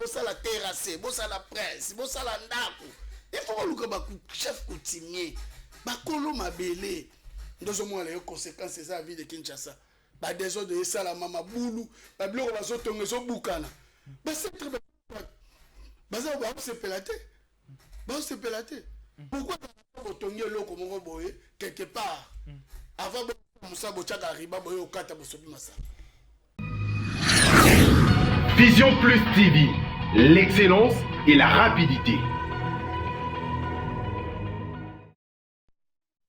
Bosala terrasse, bosala prince, bosala ndako, il faut boluka ba chef coutumier, bakolo mabele. Nde ozomona lelo conséquence eza ya ville de Kinshasa, badésordre esalama, mabulu, babiloko bazotonga ezobukana, bacentre baza baosepela te, baosepela te. Pourquoi botongi eloko moko boye quelque part avant mosala, botiaka riba boye, okata bosobi masala? Vision Plus TV, l'excellence et la rapidité.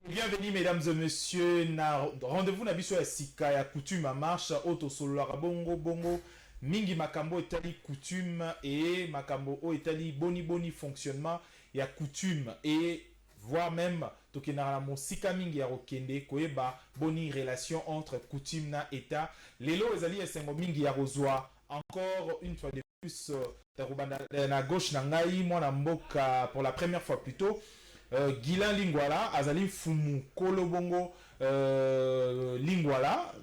Bienvenue mesdames et messieurs na rendez-vous na biso ya sika ya Coutume en marche, oyo tosololaka bongo bongo mingi makambo etali coutume et makambo oyo etali boni boni fonctionnement ya coutume, et voire même tokendaka na mosika mingi ya kokende koyeba boni relation entre coutume na état. Lelo ezali esengo mingi ya kozwa encore une fois de plus kobanda na gauche na ngai, mwana mboka, pour la première fois plutôt, Guilain Lingwala, azali mfumu kolo bongo Lingwala,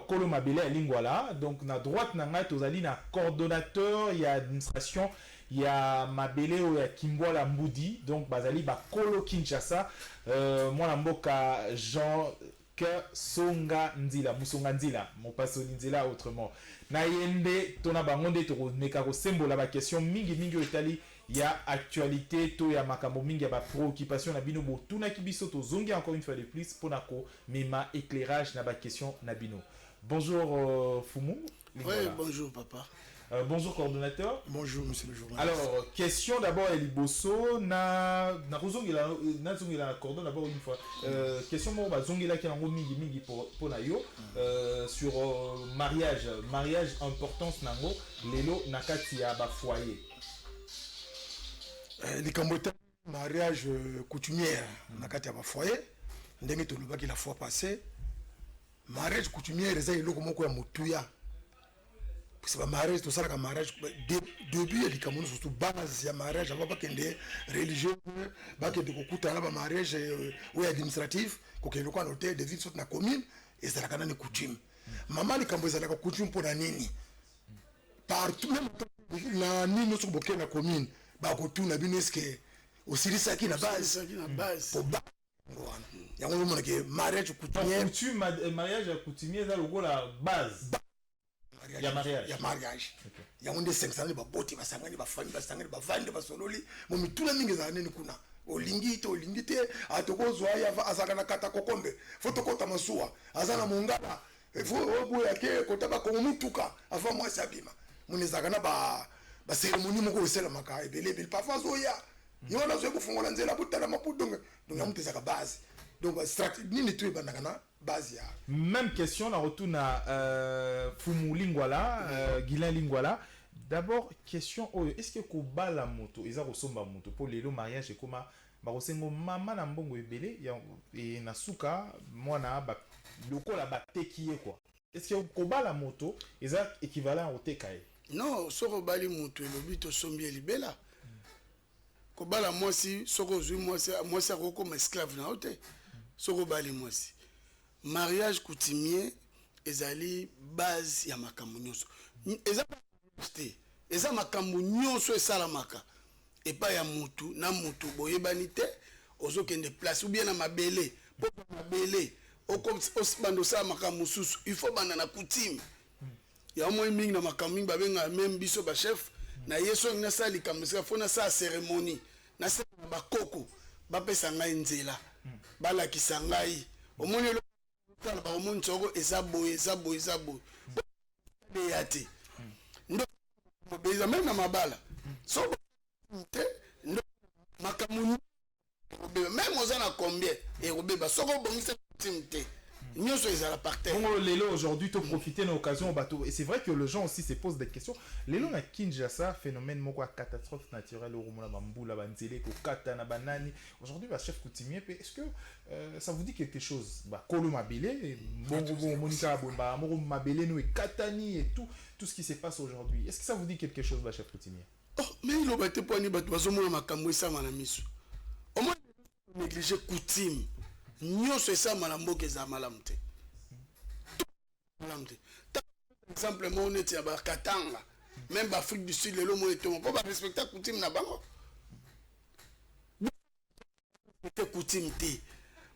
kolo mabele ya Lingwala. Donc na droite na ngai tozali na coordonnateur ya administration ya mabele oyo ya Kimbwala Mbudi, donc bazali bakolo Kinshasa, mwana mboka Jean ke Songa Nzila, Musonga Nzila, mopasoli nzela autrement. Na ye nde to na bango nde tokomeka kosembola baquestion mingi mingi oyo etali ya actualité to ya makambo mingi ya bapréoccupation na bino botunaki biso. Tozongi encore une fois de plus mpona komema éclairage na baquestion na bino. Bonjour Fumu. Oui, bonjour papa. Bonjour coordonnateur. Bonjour monsieur le journaliste. Alors, question d'abord ya liboso na nakozongela, nazongela na coordon d'abord une fois. Question moko bazongelaki yango mingi mingi mpo na yo sur mariage, mariage, importance nango lelo na kati ya bafoyer. Likambo etali mariage coutumière na kati ya bafoyer, ndenge tolobaki la fois passée, mariage coutumière eza eloko moko ya motuya, parce bamariage, tosalaka mariage, début ya likambo nyonso, surtout base ya mariage, avant bakende religieux, bakende kokutana na bamariage oyo administratif, kokende lokola na hôtel de ville, soki na commune, ezalaka nani? Coutume. Mama, likambo ezalaka coutume mpona nini? Partout, même na nini nyonso, bokende na commune, bakotuna bino: eske osilisaki na base? Po wana yango ozomonake mariage coutumier. Coutume, mariage ya coutumier eza lokola base ya mariage. Ya mariage. Yango nde esengisana, baboti basangani, bafamille basangani, bavandi, basololi mo mituna mingi ezala nini kuna: olingi te, olingi te, atokozwa ye, azalaka na kata kokombe, fo tokota masuwa, aza na mongala, fo oboya ke kota bakongo mutuka avant mwasi abima. Moni ezalaka na bacérémonie moko esalamaka ebele ebele. Parfois azoya, ye wana azoya kofungola nzela, botala mapu. Donc yango moto ezalaka base. Donc nini to ebandaka na base ya Même question na retour na Fumu Lingwala, Guilain Lingwala. D'abord question oyo: est ce que kobala moto eza kosomba moto? Mpo lelo mariage ekoma bakosengo mama na mbongo ebele e na suka mwana lokola bateki ye quoi. Est ce que kobala moto eza équivalent ya koteka ye? Non, soki obali moto, elobi tosombi ye libela. Kobala mwasi, soki ozwi mwasi, mwasi akokoma esclave na yo te. Soki obali mwasi, mariage coutumier ezali base ya makambo nyonso. Eza te, eza makambo nyonso esalamaka epai ya mutu na mutu boyebani te, ozokende place ou bien na mabele. Mpo mabele banda osala makambo mosusu, il faut banda na coutume. Yango moi mingi na makambo mingi babengaka même biso bachef na ye, soki nasala likambo esika, fo nasala cérémonie, nasala na bakoko, bapesa ngai nzela, balakisa ngai. Omoni eloko bakomoni soko eza boye, eza boye, eza boye, beya te nde eza même na mabala. So te nde makambo ekobeba. Même oza na combien, ekobeba soki obongisa coutume te, nyonso ezala par terre. Bon, lelo aujourd'hui to profiter na occasion bateau, et c'est vrai que les gens aussi se posent des questions. Lelo na Kinshasa, phénomène moko ya catastrophe naturelle, okomona bambula, banzele kokata na banani. Aujourd'hui ba chef coutumier pe, est-ce que ça vous dit quelque chose, bakolo mabele bongo bongo, omoni kaka boye mbala moko mabele no ekatani et tout, tout ce qui se passe aujourd'hui, est-ce que ça vous dit quelque chose, ba chef coutumier? Oh, mais iloba te. Mpo ani bato bazomona makambo esama na miso, omoni néglige coutume, nyonso esalama na mboka ezala malamu te, malamu te. Exemple moko neti ya bakatanga. Même baAfrique du Sud lelo moi etongo mpo barespecta coutume na bango te. Coutume te,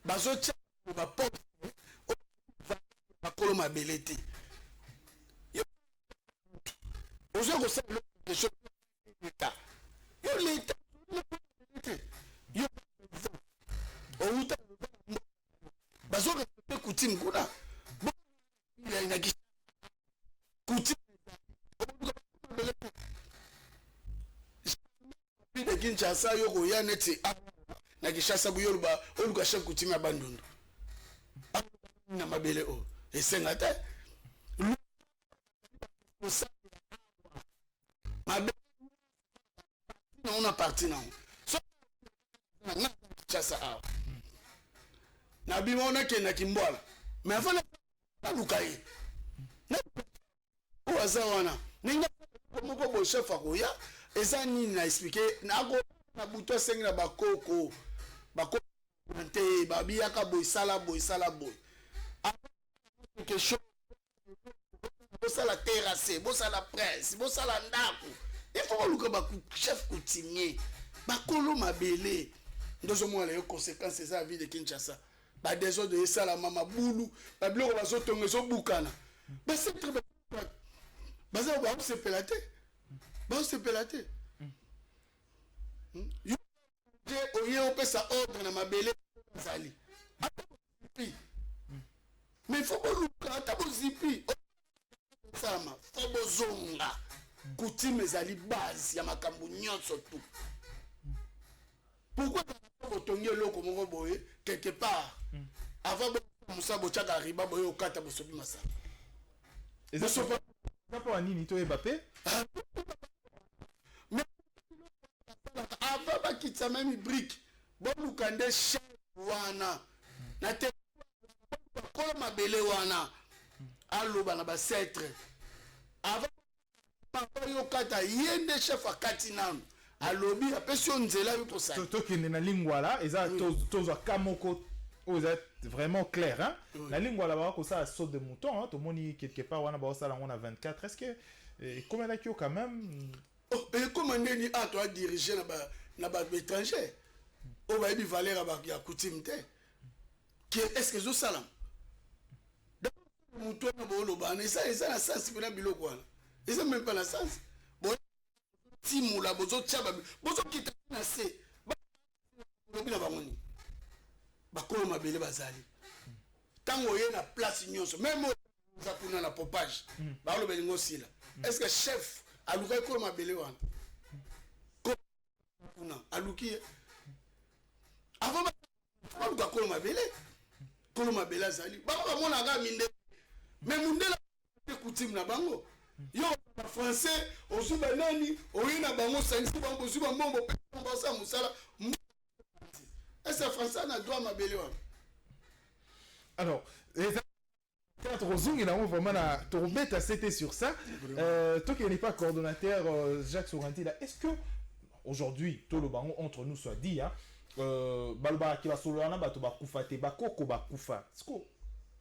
bazotia baporte bakolo mabele te. Ozoya kosala leta, yo leta te, yo outa, bazorespecte coutume kuna na coutume de Kinshasa. Yo koya neti na Kinshasa boye, oloba oluka chef coutume ya Bandundu na mabele oyo, esenga te. Mabe nango na parti nango so na Kinshasa awa, nabima o nakendaki Mbwala, mais avant naluka ye oyo aza wana, ndenge moko boye chef akoya, eza nini na expliquer nako na butu, asengi na bakoko, bakoko te, babiyaka boye, sala boye, sala boye, quelque chose, bosala terrasse, bosala prince, bosala ndako. Il faut koluka bachef coutumier, bakolo mabele. Nde ozomona yo conséquence eza ya ville de Kinshasa, badésordre esalama, mabulu, babiloko bazotonga ezobukana, bacentre baza baosepela te, baosepela te. Yo te oye opesa ordre na mabele ezali ata bozipi, mais faut boluka ata bozipi esalama, faut bozonga coutume, ezali base ya makambo nyonso tu. Pourquoi botongi eloko moko boye quelque part, avant mosala botiaka riba boye, okata bosopi masala? Eza mpo ya nini? Toyeba mpe. Avant bakitisa même brique, boluka nde chef wana na te, bakolo mabele wana, aloba na baancêtres avant yo kata. Ye nde chef akati nanu, alobi, apesi yo nzela, yo tosali. Tokende na Lingwala, eza tozwa ka moko oyo eza vraiment clair, hein? Na Lingwala baka kosala saut de mouton, hein? Tomoni quelque part wana baosala yango na 24. Est ce que ekomelaki yo quand même? Oh, ekoma ndeni a to adirige na baétranger oyo bayebi valeur ya coutume te ke est ce que ezosalama motu wana booloba wana, eza na sens mpena? Biloko wana eza même pas na sens. Botimula, bozotia, bozokita na se, lobi na bango nini? Bakolo mabele bazali. Ntango oye na place nyonso, même oyo eza kuna na pompage, baoloba elingi osila, est ce que chef alukaki kolo mabele wana kuna? Aluki ye avant baluka kolo mabele. Kolo mabele azali, bango bamonaka mindele, mais mundele te coutume na bango. Yo bafrançais ozwi banani, oye na bango, osangisi bango, bozwi bambongo, basala mosala. Est-ce français na droit mabele wana? Alors tozongela yango vraiment na tokobeta c'était sur ça. Tokende pas coordonnateur Jacques Sorantila. Est ce que aujourd'hui, toloba yango entre nous soit dit, hein, balobaka basolola na bato bakufa te, bakoko bakufa,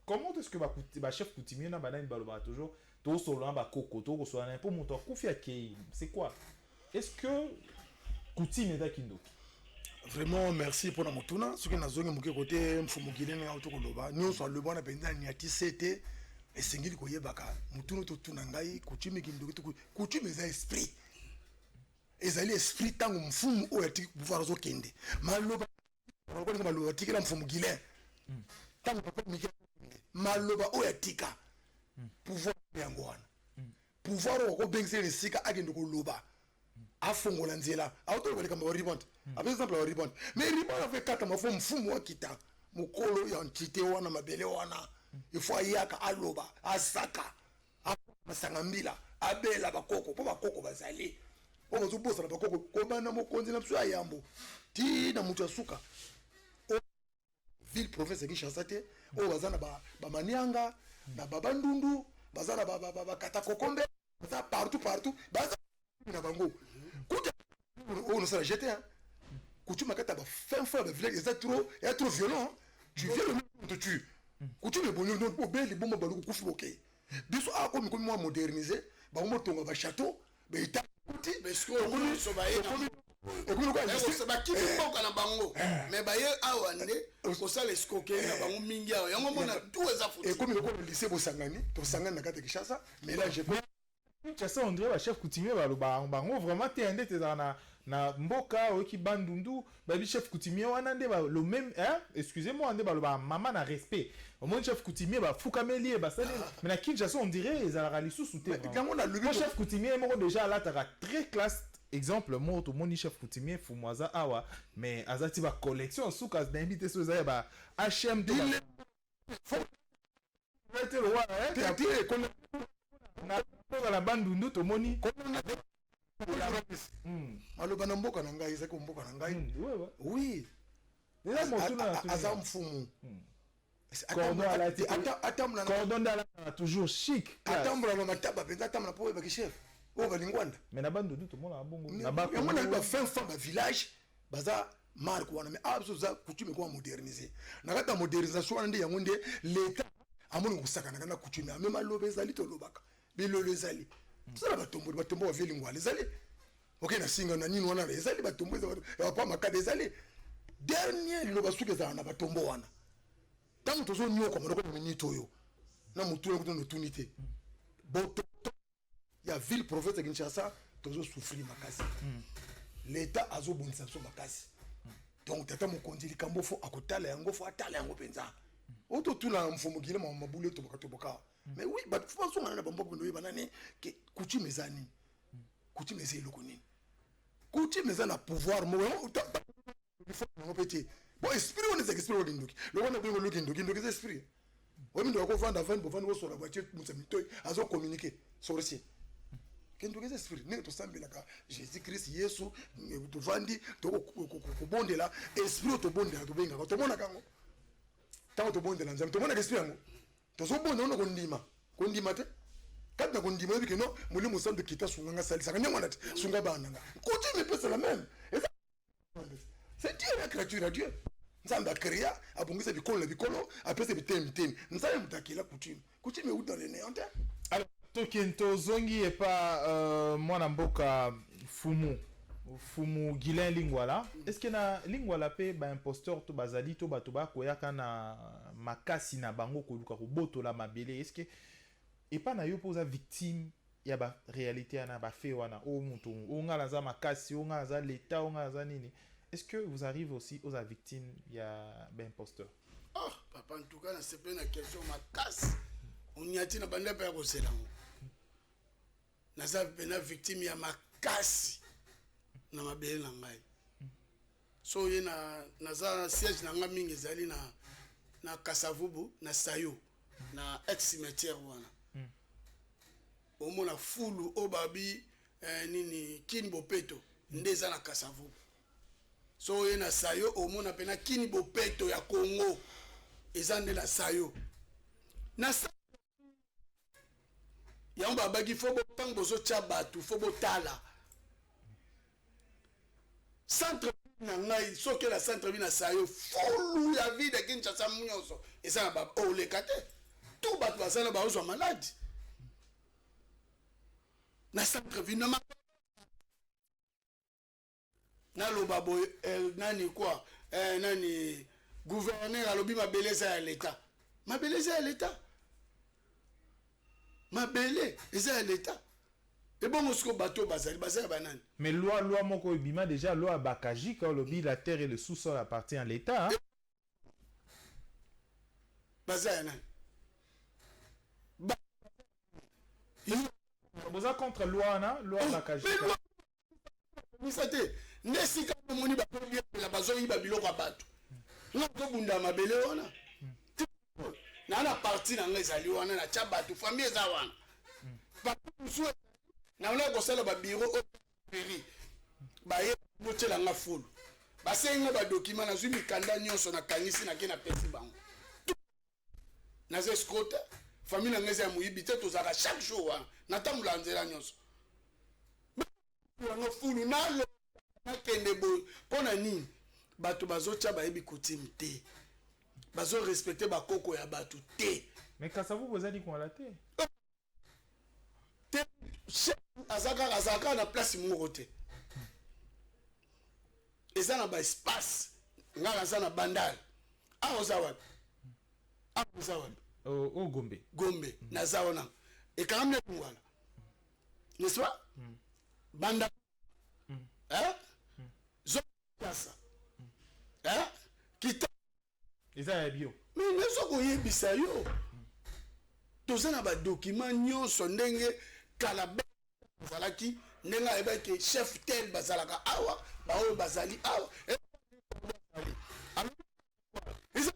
comment est ce que bachef coutumier na banani balobaka toujours tosolola na bakoko, tokosolola na mpo moto akufi akei? C'est quoi? Est ce que coutume eza kindoki? Vraiment merci mpona motuna. Soki nazongi moke kote mfumu Gilene auti koloba nyonso, alobi wana mpenza niati se te. Esengeli koyebaka motuna totuna ngai: coutume kindoki? Coutume eza esprit, ezali esprit. Ntango mfumu oyo atiki pouvoir azokende, maloba maloba atikela mfumu Gilin, ntango papa Mike, maloba oyo atika, pouvoir yango wana, pouvoir oyo akobengisela esika akende koloba, afongola nzela. Autoloba likambo ya ruban, apesa exemple ya ruban, mais ruban afa ekatama, faut mfumu akita, mokolo ya entité wana, mabele wana, ifo ayaka, aloba, asaka masanga mbila, abela bakoko, mpo bakoko bazali oyo bazobosana bakoko, kobanda mokonzi na biso ya yambo ti na moto ya suka. Ville province ya Kinshasa te, oyo baza na bamanianga, na babandundu, baza na bakatakokombe, baza partout partout, baza na bango kuta oyo nosala gt coutume akati ya bafin fond ya bavillage. Eza trop, eza trop violent. Tu viens, le on te tue. Coutume eboni, obeli liboma, baluku, kufi, bokei. Biso awa komi mwa moderniser bango, motonga bachâteau. Baétat kuti. Nyonso baye bakimi mboka na bango, mais baye awa nde kosala escroquerie na bango mingi awa. Yango mona tout eza foutu. Ekomi lokola lycée Bosangani, tosangani na kati ya Kinshasa, mélange. Kinshasa, on dirait bachef coutumier baloba bango vraiment te. Nde ezala na mboka oyoki Bandundu, babi chef coutumier wana nde le même, hein, excusez-moi, nde baloba mama na respect. Omoni chef coutumier, bafukameli ye, basali. Mais na Kinshasa, on dirait ezalaka lisusu te. Yango nalobi. Chef coutumier moko déjà alataka très classe. Exemple moko, tomoni chef coutumier Fumu aza awa, mais aza ti bacollection suka, nayebi te so eza ya ba HM te te lowa na na Bandundu tomoni. Maloba na mboka na ngai ezaki mboka na ngai, oui, aza mfumu. Cordon nde alataka toujours chic. Atambola na mataba mpenza, atambola mpo oyebaki chef oyo balingwanda. Mais na Bandundu tomonaka bongo. Yango na bafin fond bavillage baza marque wana, mais awa biso toza coutume ekoma modernisé. Na kati ya modernisation wana nde yango nde l'État amoni kosakanaka na coutume. Ame maloba ezali, tolobaka bilolo ezali, tosala batombo, batombo bavie lingwala ezali oke na singa na nini wana ezali batombo ya bapa makada ezali dernier liloba. Suki ezala na batombo wana. Ntango tozonyokama lokola minute oyo na motu kutu notuni te, bototo ya ville province ya Kinshasa, tozosouffrir makasi. L'État azobundisa biso makasi. Donc tata mokonzi, likambo fo akotala yango, fo atala yango mpenza. Oyo totuna mfumu Gile mabulu etoboka toboka. Mais oui, bato fo bazongana na bamboka bino, oyeba nani ke coutume eza nini, coutume eza eloko nini, coutume eza na pouvoir moko yango mpe te. Bon, esprit wana ezaka esprit oyo kindoki. Lokola na bengo loki ndoki, ndoki eza esprit oyo mindoki akovanda, avandi, bovandi, bosola boatie musa mitoi, azocommuniquer sorcier. Kindoki eza esprit. Ndenge tosambelaka Jésus Christ, Yesu, tovandi tokobondela esprit oyo tobondela, tobengaka, tomonaka yango. Ntango tobondela Nzambe, tomonaka esprit yango. Tozobonda wana kondima, kondima te. Kati na kondima, oyebi ke non, Molimo Santo kita, sunga nga, salisaka ndenge wana te, sunga bana na nga. Coutume epesala même eza, c'est Dieu la créature ya Dieu. Nzambe acréa, abongisa bikolo na bikolo, apesa biteni biteni. Nzambe moto akela coutume. Coutume euti dans le néant te. Alors tokende, tozongi epa mwana mboka Fumu Guilin Lingwala. Est ce que na Lingwala mpe baimposteur to bazali to bato bakoyaka na makasi na bango koluka kobotola mabele? Est ce que epa na yo mpo oza victime ya baréalité wana, bafe wana, oyo moto oyo ngai naza makasi, oyo ngai naza l'État, oyo ngai naza nini? Est ce que vous arrive aussi oza victime ya baimposteur? Oh papa, en tout cas nasepeli na question makasi oniati na banda mpe ya kozela yango. Naza mpena victime ya makasi na mabele na ngai. So oye na naza siège na ngai mingi ezali na Kasavubu, na Sayo, na ex cimetière wana. Omona fulu oyo babi nini, Kini Bopeto nde eza na Kasavubu. So oye na Sayo, omona mpena Kini Bopeto ya Congo eza nde na Sayo. Na yango babaki fo ntango bozotya bato, fo botala centre na ngai. Soki na centre bi na Sayo, fulu ya ville ya Kinshasa nyonso eza na oleka te. Tu bato baza na baozwa maladi na centre ville na naloba boye, nani quoi, nani, gouverneur alobi mabele eza ya leta, mabele eza ya leta, mabele eza ya leta. Ebongo sikoyo bato oyo bazali, baza ya banani? Mais loi moko ebima déjà, loi ya Bakajika, olobi la terre et le sous-sol appartient à l'État, hein? Baza ya nani? Boza contre loi wana, loi ya Bakajika? Misa te nde esika omoni bazoliela, bazoyiba biloko ya bato. Nga tobunda mabele wana na parti na nga ezali wana, natya bato, famille eza wana. Parti mosusu naona kosala babiro oyo peri baye botyela nga fulu, basengi nga badocument, nazwi mikanda nyonso, nakangisi, nake napesi bango. Naza escroc te, famille na nga eza ya moyibi te. Tozalaka chaque jour wana, natambola nzela nyonso yango. Fulu nalo nakende boye mpo na nini? Bato bazotya, bayebi coutume te, bazorespecte bakoko ya bato te. Mais Kasavubu ezali koala te. Te. Aza kaka, azala kaka na place moko te. Eza na baespace. Ngai naza na Bandal awa. Oza wapi awa? Oza wapi? O Gombe. Gombe. Naza wana, ekangami na Lingwala, n'est-ce pas? Banda, hein? Zokasa, hein? Kita. Eza ya bio. Mais nazo koyebisa yo, toza na badocument nyonso, ndenge kala bazalaki, ndenge ayebaki chef tel bazalaka awa, baoyo bazali awa. Eza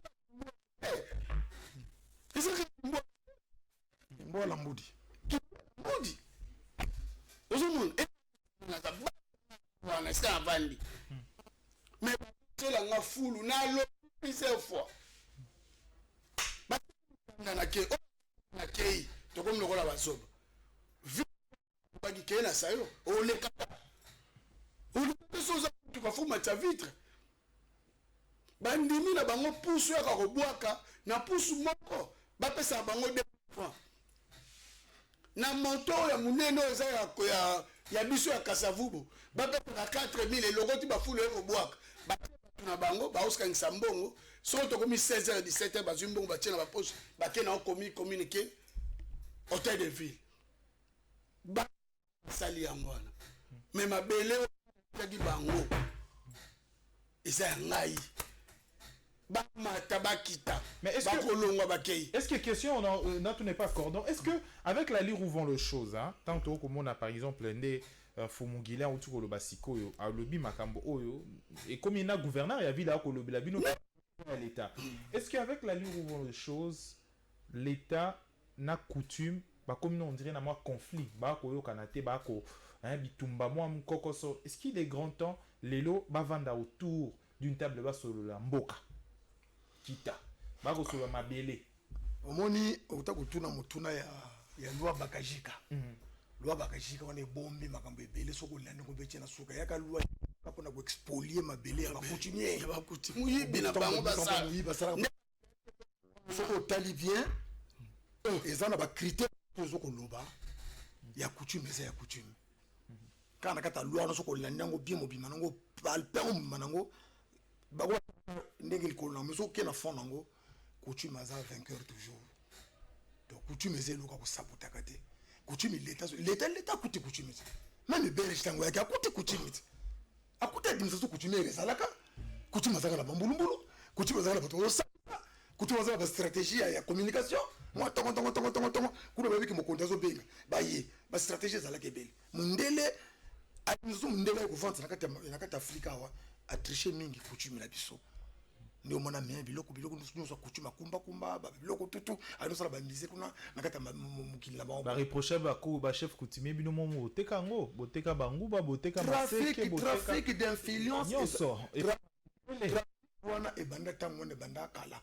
Mbola Mbudi. Mbudi, ozomona naza wana esika avandi, mais batelanga fulu nalo plusieurs fois nakei, nakei, tokomi lokola bazoba. Baki kei na sayo, olekaka, olekaka so oza tuka fo matya vitre. Bandimi na bango pusu yaka kobwaka na pusu moko, bapesaka bango 2 francs na moto oyo ya monene oyo eza ya biso ya Kasavubu, bapesaka 4000. Elokoti bafulu oyo kobwaka bato na bango, baosikangisa mbongo. Soki tokomi 16 h 17 h, bazwi mbongo, batie na bapoche, bake na okomi communiqué hôtel de ville. Basali yango wana, mais mabele oyo tiaki bango eza ya ngai. Bamata, bakita, bakolongwa, bakei. Est-ce que question on n'est pas cordon, est-ce que avec l'allure où vont les choses, hein, tant comme on a par exemple nde Fumungila outi koloba sikoyo, alobi makambo oyo ekomi na gouverneur ya ville akolobela bino ya l'État, est-ce qu'avec l'allure où vont les choses, l'État na coutume bakomi na, on dirait, na mwa conflit, bakoyokana te, bako, hein, bitumba mwa mokokoso, est-ce qu'il est grand temps lelo bavanda autour d'une table, basolola mboka kita, bakosolola mabele? Omoni, okuta kotuna motuna ya loi Bakajika. Loi Bakajika wana ebombi makambo ebele. Soki olandi ngo, betie na suka yaka loi mpona koexpolier mabele ya bacoutumier. Ya moyibi na bango basala. Soki otali bien, eza na bacritère ozo koloba ya coutume. Eza ya coutume kaka na kati ya loi wana. Soki olandi yango bien, mobima nango, palpe yango mobima nango, bako ndenge likolo nango, mais soki oke na fond nango, coutume aza vainqueur toujours. Donc coutume eza eloko ya kosabotaka te. Coutume, leta, leta, leta akuti coutume te. Même Belge, ntango yaki, akuti coutume te, akuti administration coutumière ezalaka. Coutume azalaka na bambulumbulu, coutume azalaka na bato bazosala, coutume azalaka na bastratégie ya communication. Mwa tongo tongo tongo tongo tongo kuna, babiki mokonzi azobenga baye, bastratégie ezalaka ebele. Mondele, administration mondele aye kovanda na kati ya Afrika awa, atriche mingi coutume na biso. Nde omona me biloko nyonso ya coutume, akumbakumba biloko tutu, ayosala bamusée kuna na kati ya mokili na bango. Bareproche bako bachef coutumier, bino mo boteka yango, boteka banguba, boteka maseke. Trafic d'influence. Nyonso. Wana ebanda ntango wana, ebanda kala.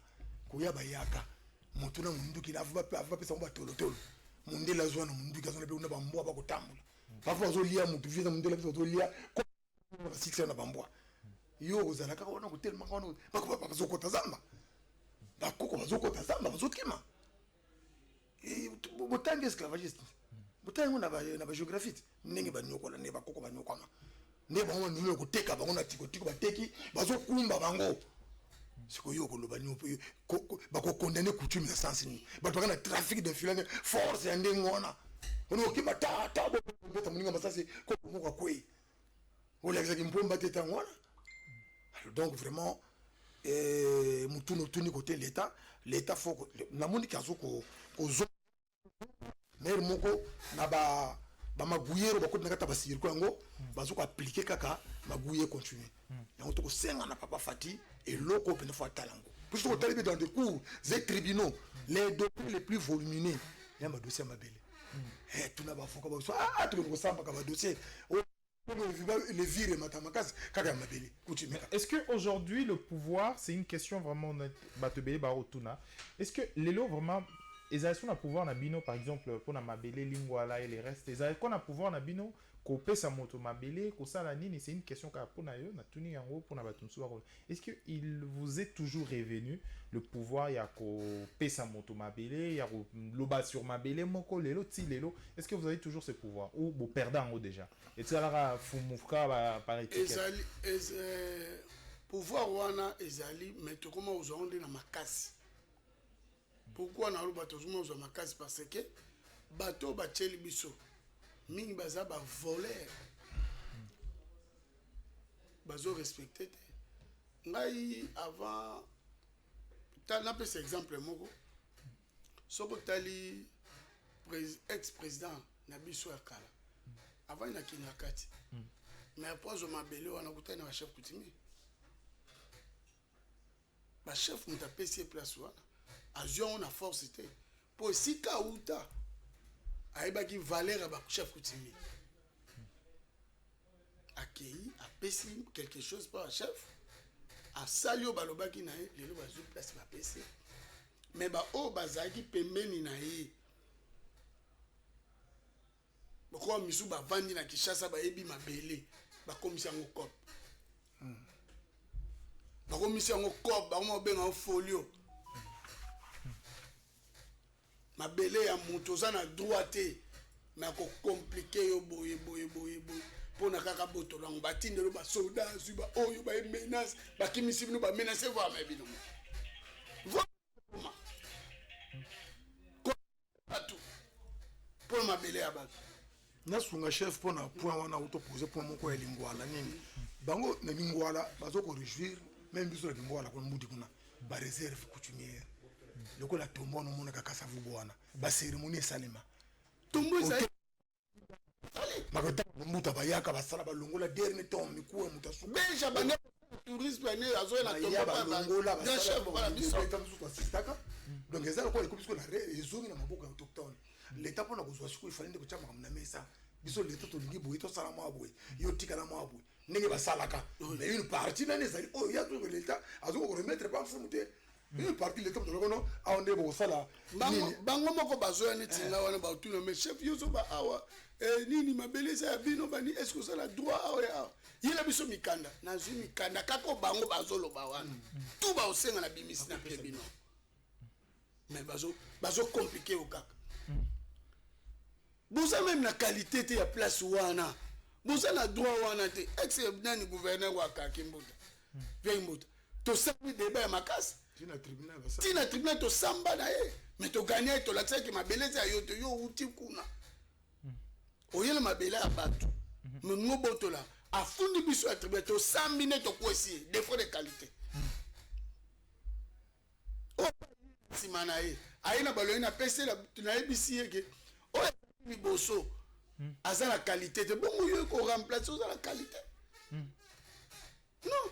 Koya bayaka motu na munduki, ava bapesa ngo batolotolo. Mondele azwa na munduki, azwa na biloko na bambwa, bakotambola bafa, bazolia motu visa. Mondele biso bazolia basikisa na bambwa. Yo ozala kaka wana kotelemaka wana, bazokota zamba, bakoko bazokota zamba, bazokima. Botangi esclavagiste, botangi yango na bagéographie te, ndenge banyokola, ndenge bakoko banyokwama, nde bango bandimi koteka bango na tikotiko, bateki, bazokumba bango. Sikoyo koloba nini? Bakokondane coutume na sens nini? Bato baka na trafic d'influence, force ya ndenge wana, ona okima tata beta moninga masasi, moko akwei, olakisaki mpomba te ntango wana. Donc vraiment, mutuna otuni kote l'État, l'État faut namoniki azo kozwa maire moko na ba bamaguyero bakoti na kati ya bacircuit yango, bazo koappliquer kaka maguye continue yango. Tokosenga na papa Fati eloko mpenza fo atala yango, puisque tokotali mpe dans des cours et tribunaux, les dossiers les plus volumineux ya badossier ya mabele. Tuna baavocat baso, tokende kosambaka badossier le vire emata makasi kaka ya mabele coutume. Est-ce que aujourd'hui le pouvoir, c'est une question vraiment bato ebele baotuna, est-ce que lelo vraiment ezali so na pouvoir na bino, par exemple mpona mabele Lingwala et les restes, ezali ko na pouvoir na bino? Kopesa moto mabele, kosala nini, c'est une question kaka mpona yo, natuni yango mpona bato mosusu bakola. Est-ce que il vous est toujours revenu le pouvoir ya kopesa moto mabele, ya koloba sur mabele moko lelo ti lelo? Est-ce que vous avez toujours ce pouvoir ou boperdre yango déjà, etikalaka fumuka par étiquette? Ezali pouvoir wana ezali, mais tokoma kozwa yango nde na makasi. Pourquoi naloba tozoma kozwa makasi? Parce que bato oyo batieli biso mingi baza bavoleur, bazorespecte te. Ngai avant napesa exemple moko, soki otali ex président na biso ya kala, avant nakinga kati, mais po azwa mabele wana, kutani na bachef coutumier. Bachef, moto apesi ye place wana, azwi yango na force te, mpo esika auta ayebaki valeur ya bachef coutumier. Akei, apesi quelque chose mpo bachef, asali oyo balobaki na ye. Lelo bazwi place, bapesi. Mais baoyo bazalaki pembeni na ye, bokoa misu, bavandi na Kinshasa, bayebi mabele, bakomisi yango coop. Bakomisi yango coop, bakoma kobenga yango folio. Mabele ya moto, oza na droit te, me akocompliquer yo boye boye boye boye mpona kaka botolo yango. Batindelo basoda, azwi baoyo baye menace, bakimisi bino, bamenace voame bino mpona bato, mpona mabele ya bato. Nasunga chef mpona point wana autopose, point moko ya Lingwala. Nini bango na Lingwala baza koréjouir, même biso na Lingwala kuna, Mbudi kuna, baréserve coutumière lokola tombo wana, omonaka Kasavubu wana, bacérémonie esalema. Tombo ezali. Makotanga mbuta, bayaka, basala, balongola dernier temps mikuwa ya moto asuka. Beja bande tourisme ane azoya na baya, balongola. Grand chef mpona biso. Mosusu asistaka. Donc eza lokola ekomi sikoyo na ezongi na maboko ya autochtone. Leta mpona kozwa sikoyo, efali nde kotya makambo na mesa. Biso leta tolingi boye, tosala mwa boye, yo tikala mwa boye, ndenge basalaka. Mais une partie nani ezali oyo ya toko, leta azoki koremettre pa mfumu te. Une partie leta moto alokono awa nde bokosala. Bango, bango moko bazoya neti nga wana, batuna: "Mais chef, yo ozoba awa, nini, mabele eza ya bino bani, est ce que ozala droit awa ya awa? Yela biso mikanda." Nazwi mikanda kaka oyo bango bazoloba wana, tu baosenga na bimisi na pie bino, mais bazocompliquer yo kaka. Boza même na qualité te ya place wana, boza na droit wana te. Ex nani, gouverneur wakaki Mbuta, Vieux Mbuta, tosali débat ya makasi. Tina tribunal basala. Ntina tribunal, tosamba na ye, mais togagner ye. Tolakisaki mabele eza ya yo te, yo outi kuna, oyela mabele ya bato mongo botola. Afundi biso ya tribunal, tosambi nde tokwesi ye, défaut de qualité. Oyo nsima na ye aye na baloyi, napesi, nayebisi ye ke oyo azali liboso aza na qualité te, bongo yo koremplace, oza na qualité? Non,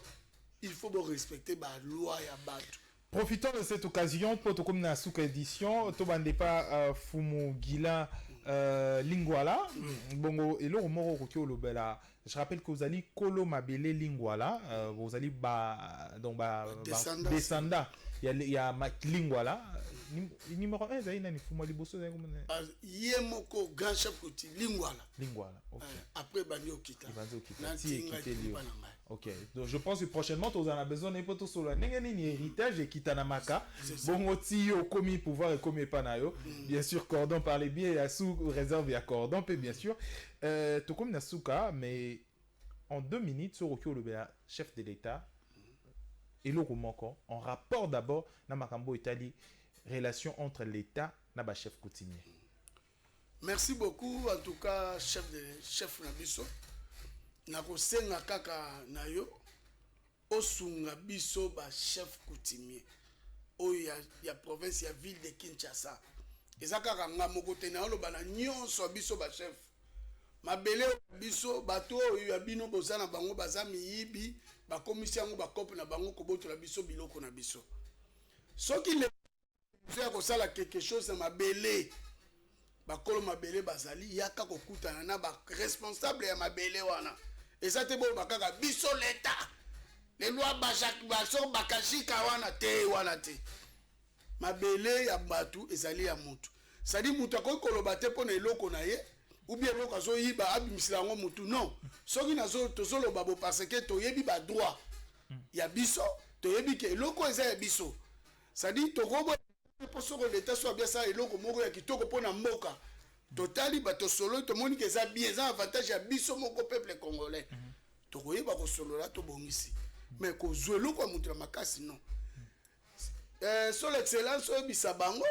il faut borespecter baloi ya bato. Profitons de cette occasion pour te na suka édition, tobande pa Fumu Gila Lingwala. Bongo eloko moko okoki olobela. Je rappelle que ozali kolo mabele Lingwala, ozali ba donc ba Descendance. Descendant ya Lingwala. Numéro 1 ezali nani? Fumu ya liboso ezali komona? Ah, ye moko grand chef koti Lingwala. Lingwala, OK. Après bandi okita. Ebandi okita. Na Ti ntinga ekiteli yo. etupa na ngai. Ok, donc je pense que prochainement tozala na besoin na ye mpo tosolola ndenge nini héritage ekita na maka. C'est ça. Bongo ti yo okomi pouvoir, ekomi epa na yo, bien sûr cordon par les biais ya sous réserve ya cordon mpe bien sûr. Tokomi na suka, mais en 2 minutes, soki okoki olobela chef de l'État eloko moko en rapport d'abord na makambo etali relation entre l'État na bachef coutumier. Merci beaucoup. En tout cas, chef de chef na biso, nakosenga kaka na yo osunga biso bachef coutumier oyo ya province ya ville de Kinshasa. Eza kaka nga moko te, naoloba na nyonso ya biso bachef. Mabele oyo ya biso, bato oyo ya bino boza na bango baza miyibi, bakomisi yango bakope na bango, kobotola biso biloko na biso. Soki lelo ya kosala quelque chose na mabele, bakolo mabele bazali, yaka kokutana na baresponsable ya mabele wana. Eza te boloba kaka biso leta lelo baso bakashika wana te, wana te. Mabele ya bato ezali ya motu, c'est-à-dire moto akoki koloba te mpo na eloko na ye. Ou bien eloko azoyiba, abimisela yango motu. Non, soki tozoloba bo parce que toyebi badroit ya biso, toyebi ke eloko eza ya biso. C'est-à-dire tokobo mpo soko leta so abi asala eloko moko ya kitoko mpo na mboka, totali bato solo, tomoni ke eza bien, eza avantage ya biso moko peuple congolais, tokoyeba kosolola, tobongisi. Mais kozwa eloko ya moto na makasi, non. Son excellence, oyebisa bango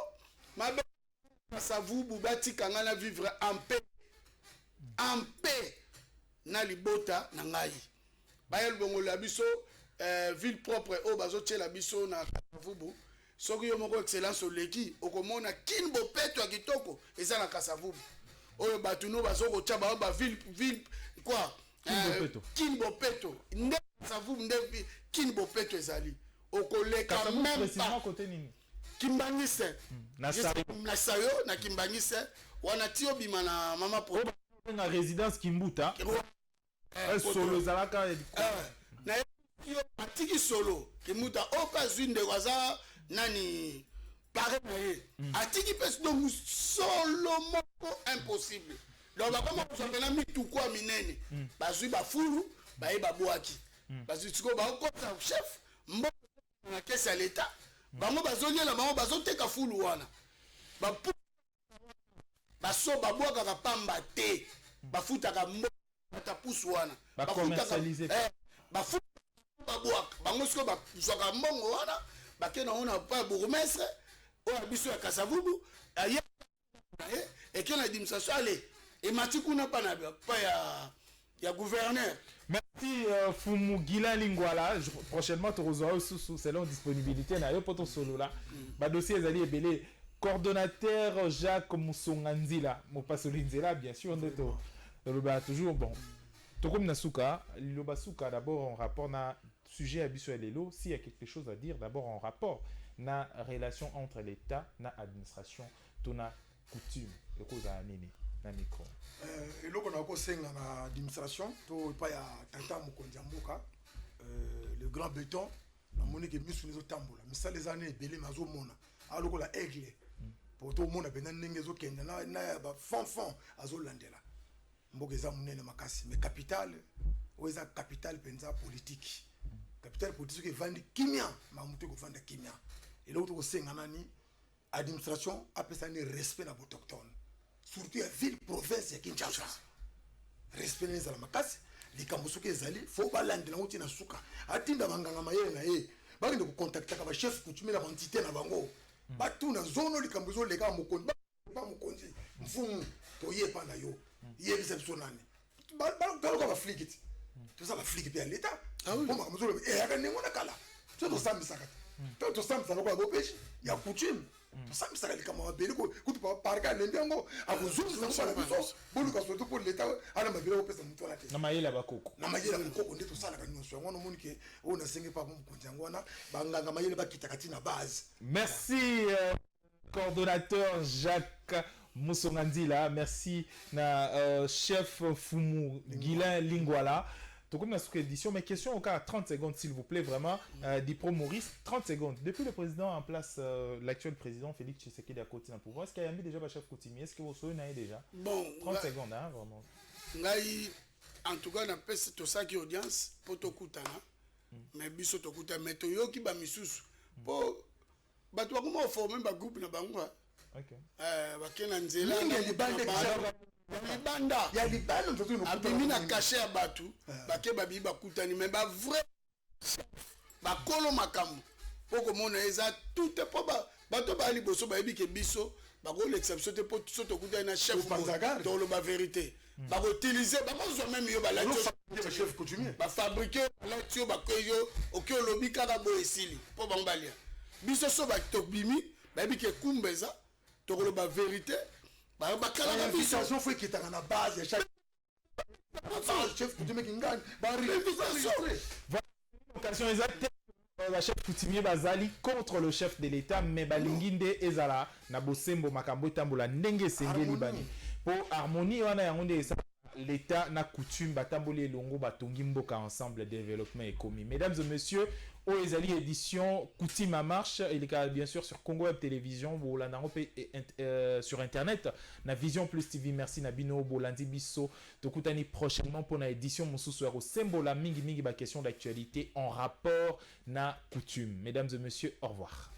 mabe Kasavubu, batika ngai na vivre en paix, en paix na libota na ngai. Baya libongola biso ville propre oyo bazotiela biso na Kasavubu. Soki yo moko excellence oleki, okomona Kin bopeto ya kitoko eza na Kasavubu. Oyo bato no bazokotia bango baville ville quoi. Kin bopeto. Kin bopeto nde Kasavubu, nde Kin bopeto ezali. Okoleka même précisément pas côté nini? Kimbangiste. Na Sayo. Na Sayo, na Kimbangiste wana, ti obima na mama po. Na résidence Kimbuta. Solo ezalaka. Na yo atiki solo Kimbuta oyo mpe azwi ndeko aza nani pare na ye, atiki mpe. Donc solo moko impossible. Donc bakoma kozwa mpena mituku ya minene, bazwi bafulu, baye babwaki, bazwi. Sikoyo bakokota chef mbo na caisse ya leta, bango bazoliela, bango bazoteka fulu wana. Bapu baso babwakaka pamba te, bafutaka mbo ata pusu wana. Bacommercialiser. Bafuta, babwaka bango. Sikoyo bazwaka mbongo wana, bake nango na pa bourgmestre oyo ya biso ya Kasavubu, aye na ye, eke na administration, ale emati kuna pa na pa ya gouverneur. Merci Fumu Gila Lingwala. Prochainement tokozwa susu selon disponibilité na yo po tosolola. Ba dossier ezali ebele. Coordonnateur Jacques Musonga Nzila, mopasoli nzela, bien sûr nde to toloba toujours. Bon, tokomi na suka, liloba suka d'abord en rapport na sujet ya biso ya lelo. S'il y a quelque chose à dire d'abord en rapport na relation entre l'État na administration to na coutume, ekozala nini na micro? Eloko na kosenga na administration to epai ya tata mokonzi ya mboka, le grand béton, namoni ke miso ezotambola, misala eza na ebele, me azomona alokola aigle po tomona mpenza ndenge ezokende na ya bafanfan azolandela. Mboka eza monene makasi, mais capitale oyo eza capitale mpenza politique. Capitale politique soki evandi kimia, makambo te kovanda kimia. Eloko tokosenga nani, administration apesa ni respect na baautochtone, surtout ya ville province ya Kinshasa. Respect nini ezala makasi. Likambo soki ezali, fo balandela yango ntina suka. Atinda banganga mayele na ye, bakende kocontactaka bachef coutumier na baentité na bango, batuna zono likambo ezoleka. Mokonzi ba mokonzi, mfumu, toyepa na yo, yebisa biso nani taloka. Baflics ti toza baflics mpe ya leta po makambo ezoloba eyaka ndenge wana kala. So tosambisaka te, to tosambisa lokola bopeshi ya coutume, tosambisaka likambo ya mabele. Kutu parke alembi yango, akozongisa ngo bana biso. Boluka surtout mpo leta ana mabele kopesa motu wana te. Na mayele ya bakoko. Na mayele ya bakoko nde tosalaka nyonso yango wana. Omoni ke oyo nasengi mpa mokonzi yango wana, banganga mayele bakitaka ntina base. Merci coordonnateur Jacques Musonga Nzila, merci na chef Fumu Guilain Lingwala. Tokomi na suka édition, mais question encore à 30 secondes, s'il vous plaît, vraiment. Dipro Maurice, 30 secondes. Depuis le président en place, l'actuel président Félix Tshisekedi à côté d'un pouvoir, est-ce qu'il y a mis déjà chef coutumier? Est-ce que vous souvenez déjà? Bon, 30 secondes, hein, vraiment. Ngai, en tout cas, napesi tosalaki audience mpo tokutana, mais biso tokutana, mais toyoki bamisusu mpo bato bakoma koforme bagroupe na bango. Bake na nzela. Mingi ya libanda. Ya libanda. Ya libanda moto. Abimi na cachet ya bato, bake babii, bakutani, mais bavrai bakolo makambo mpo komona eza tout te, mpo bato baya liboso bayebi ke biso bakolekisa biso te, mpo so tokutani na chef, Kopanza garde. toloba vérité, bakoutilize, bakozwa même yo balati yo. Chef coutumier. Bafabrike yo, balati yo, bakwei yo, oki olobi kaka boye, esili mpo bango balia biso. So tobimi, bayebi ke kumba eza, tokoloba vérité, bakalaka biso. Invitation fo ekitaka na base ya chaque base, chef coutumier kingani. Invitation. Occasion eza te. Bachef coutumier bazali contre le chef de l'État, mais balingi nde ezala na bosembo, makambo etambola ndenge esengeli. Harmonie. Bani mpo harmonie wana, yango nde esala. L'état na coutume batamboli elongo, batongi mboka ensemble, développement ekomi. Mesdames et messieurs, oyo ezali édition Coutume en marche. Eleka bien sûr sur Congo Web Télévision, bolanda yango mpe sur internet na Vision Plus TV. Merci na bino bolandi biso. Tokutani prochainement mpona édition mosusu ya kosembola mingimingi baquestion d'actualité en rapport na coutume. Mesdames et messieurs, au revoir.